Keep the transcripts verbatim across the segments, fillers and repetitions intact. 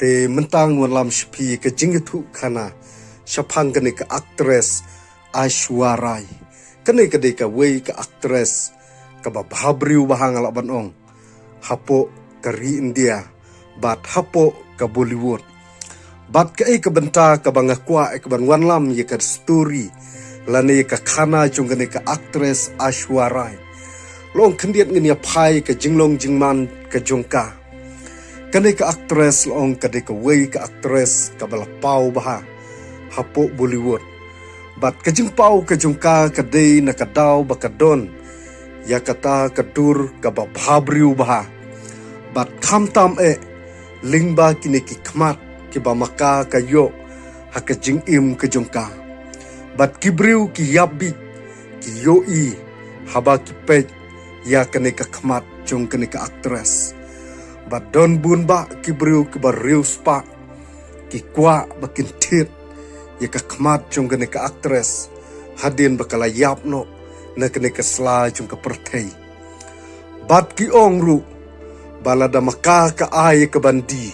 Te mynta ngan wan lam sha phi ka jingïathuh khana shaphang kane ka actress Aishwarya Rai. Kane ka dei kawei ka actress kaba bhabriew bha nga lah ban ong hapoh ka ri India bad hapoh ka Bollywood. Bad kaei ka bynta kaba nga kwah ïa ka ban wan lam ïa ka story lane ïa ka khana jong kane ka actress Aishwarya Rai. Long khyndiat ngin ïa phai ka jinglong jingman ka jong ka. Kane ka actress long ka dei kawei ka actress kaba la paw bha hapoh Bollywood. Bad ka jingpaw ka jong ka ka dei na ka daw ba ka don ïa kata ka dur kaba bhabriew bha. Bad khamtam eh lyngba kine ki khmat kiba ma ka ka ïoh ha ka jingim ka jong ka. Bad ki briew ki ïap bit ki ïohi haba ki peit ïa kane ka khmat jong kane ka actress. Bad don bun bah ki briew kiba riewspah ki kwah ba kin thied ïa ka khmat jong kane ka actress hadien ba ka la ïap noh na kane ka sla jong ka pyrthei. Bad ki ong ruh ba lada ma ka ka ai ïa ka ban die,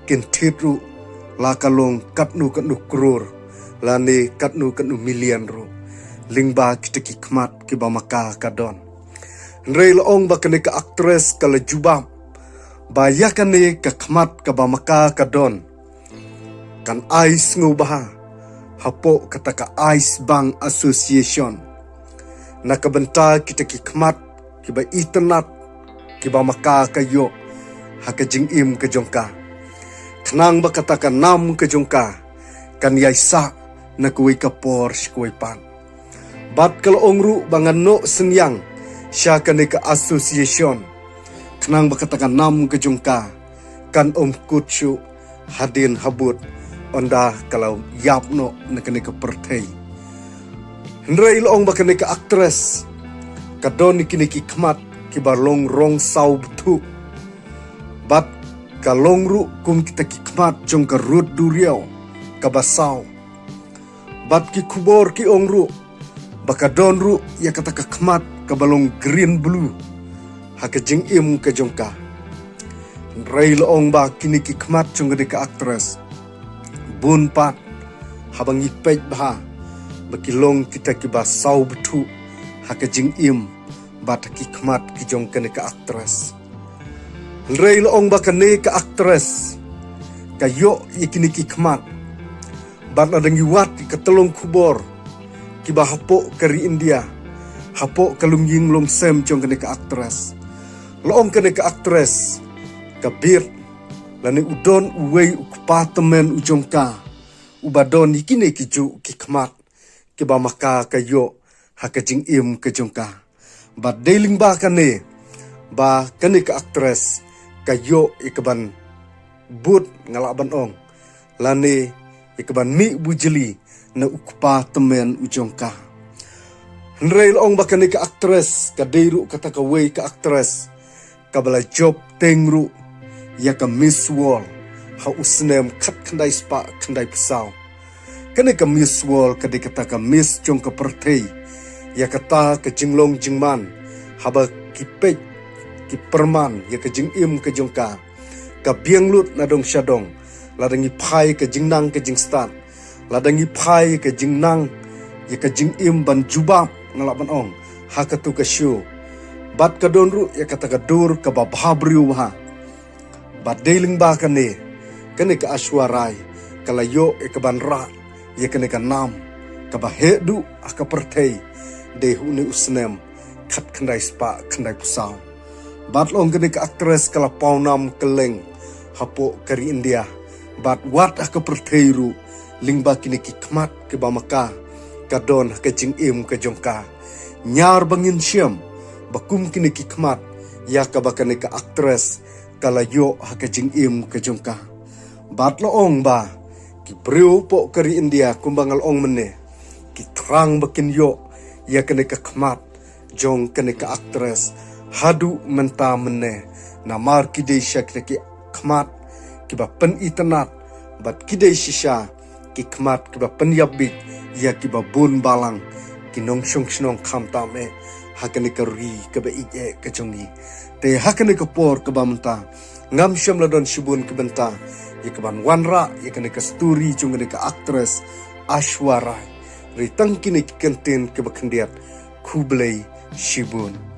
kin thied ruh la ka long katno katno klur lane katno katno million ruh lyngba kita ki khmat kiba ma ka ka don. Hynrei la ong ba kane ka actress ka la jubab ba ïa kane ka khmat kaba ma ka ka don kan ai sngewbha hapoh kata ka Eye Bank Association na ka bynta kita ki khmat kiba itynnad kiba ma ka ka ïoh ha ka jingim ka jong ka, khnang ba kata ka nam ka jong ka kan ïai sah na kawei ka por sha kawei pat. Bad ka la ong ruh ba ngan noh synñiang sha kane ka association khnang ba kata ka nam ka jong ka kan ym kut shuh hadien habud ynda ka la ïap noh na kane ka pyrthei. Hynrei la ong ba kane ka actress ka don ïa kine ki khmat kiba long rong saw bthuh. Bad ka long ruh kum kita ki khmat jong ka rud duriaw kaba saw. Bad ki khubor ki ong ruh ba ka don ruh ïa kata ka khmat kaba long green blue ha ka jingim ka jong ka. Hynrei la ong ba kine ki khmat jong kane ka actress bun pat haba ngi peit bha ba ki long kita kiba saw bthuh ha ka jingim bad ha ki khmat ki jong kane ka actress. Hynrei la ong ba kane ka actress ka ïoh ïa kine ki khmat. Bad lada ngi wad ïa ka tyllong khubor kiba hapoh ka ri India, hapoh ka longïing longsem jong kane ka actress, la ong kane ka actress ka bit lane u don uwei u kpa tymmen u jong ka uba don ïa kine ki juh ki khmat kiba ma ka ka ïoh ha ka jingim ka jong ka. Bad dei lyngba kane ba kane ka actress ka ïoh ïa ka ban bud, nga lah ban ong, lane ïa ka ban mih bujli na u kpa tymmen u jong ka. Hynrei la ong ba kane ka actress ka dei ruh kata kawei ka actress kaba la jop teng ruh ïa ka Miss World ha u snem khatkhyndai spah khyndaiphew saw. Kane ka Miss World ka dei kata ka Miss jong ka pyrthei. Ïa kata ka jinglong jingman haba ki peit ki pyrman ïa ka jingim ka jong ka, ka biang lut na dong sha dong. Lada ngi phai ka jingnang ka jingstad, lada ngi phai ka jingnang ïa ka jingim ban jubab, nga lah ban ong, ha katu ka show. Bad ka don ruh ïa kata ka dur kaba bhabriew bha. Bad dei lyngba kane, kane ka Aishwarya Rai ka la ïoh ïa ka ban rah ïa kane ka nam kaba heh duh ha ka pyrthei dei ha une u snem khatkhyndai spah khyndaiphew saw. Bad la ong kane ka actress ka la paw nam kylleng hapoh ka ri India bad wat ha ka pyrthei ruh lyngba kine ki khmat kiba ma ka ka don ha ka jingim ka jong ka. Ñiar ba ngin shem ba kum kine ki khmat ïa kaba kane ka actress ka la ïoh ha ka jingim ka jong ka. Bad la ong ba ki briew hapoh ka ri India kumba nga la ong mynne ki thrang ba kin ïoh ïa kane ka khmat jong kane ka actress haduh mynta mynne, namar ki dei shisha kita ki khmat kiba pynitynnad bad ki dei shisha ki khmat kiba pynïap bit ïa kiba bun balang ki nongshong shnong khamtam eh ha kane ka ri kaba ïeit eh ka jong ngi. Te ha kane ka por kaba mynta ngam shym la don shibun ki bynta ïa ka ban wanrah ïa kane ka story jong kane ka actress Aishwarya Rai. Hynrei tang kine ki kyntien kiba khyndiat, khublei shibun.